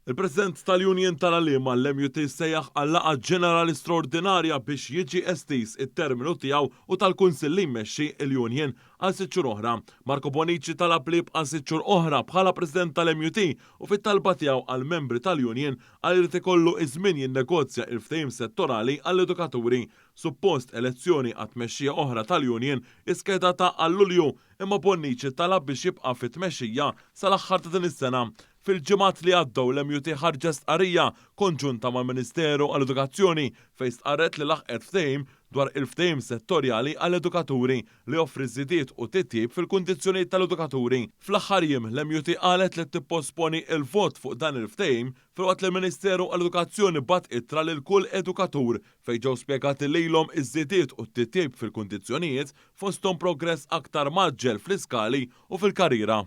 Il-President tal-Union tal-Għalliema l-MUT sejjaħ għal laqgħa ġenerali straordinarja biex jiġi estiż it-terminu tiegħu u tal-Kunsill li jmexxi l-Union għal sitt xhur oħra. Marco Bonnici talab li jibqa' sitt xhur oħra bħala President tal-MUT u fit-talba tiegħu għall-membri tal-Union qal li jrid ikollu ż-żmien jinnegozja il-ftehim settorali għall-edukaturi. Suppost elezzjoni għat-tmexxija oħra tal-Union hi skedata għal Lulju imma Bonnici talab biex jibqa' fit-tmexxija sal-aħħar ta' din is-sena. Fil-ġimgħat li għaddew l-MUT ħarġet stqarrija konġunta mal-Ministeru għall-Edukazzjoni fejn stqarret li laħqet ftehim dwar il-ftehim settorjali għall-edukaturi li joffri żidiet u titjib fil-kundizzjonijiet tal-edukaturi. Fl-aħħar jiem l-MUT qalet li tipposponi l-vot fuq dan il-ftehim filwaqt li l-Ministeru għall-Edukazzjoni bagħat ittra lil kull edukatur fejn ġew spjegati lilhom iż-żidiet u t-titjib fil-kundizzjonijiet fosthom progress aktar mgħaġġel fl-iskali u fil-karriera.